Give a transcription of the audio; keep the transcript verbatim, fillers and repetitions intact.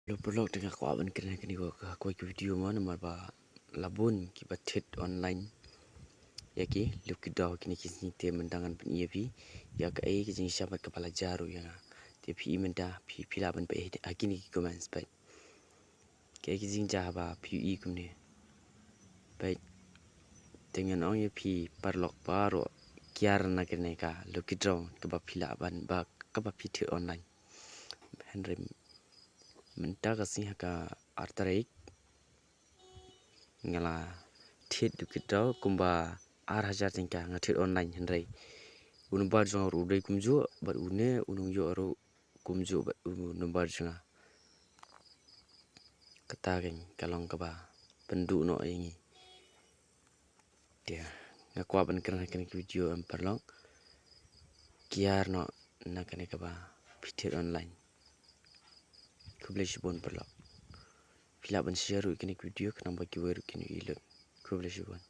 Hello paralok, te nga kwah ban kren ha kane ka, ka, ka video mo namar ba la bun kiba thied online ïa ki lucky draw kine ki sngi. Te mynta ngan pyni ïa phi ïa kaei ka jingshisha bad kaba la jia ruh ïa nga. Te phi i mynta, phi, phi lah ban peit ha kine ki comments bad kaei ka jingjia ba phi i kumne. Bad te ngan ong ïa phi paralok baroh, kiar na kane ka lucky draw kaba phi lah ban, ba kaba phi thied online. Hynrei mynta ka sngi ha ka ar tarik nga la thied lucky draw kumba ar hajar tyngka nga thied online, hynrei u number jong nga ruh u dei kumjuh bad une u nongïoh ruh kumjuh bad u number jong nga. Kata keiñ ka long kaba pynduh noh ïa ngi. Te nga kwah ban kren ha kane ka video em paralok, kiar noh na kane kaba phi thied online. Khublei shibun paralok. Phi lah ban share ruh ïa kane ka video khnang ba kiwei ruh kin ïohi lut. Khublei shibun.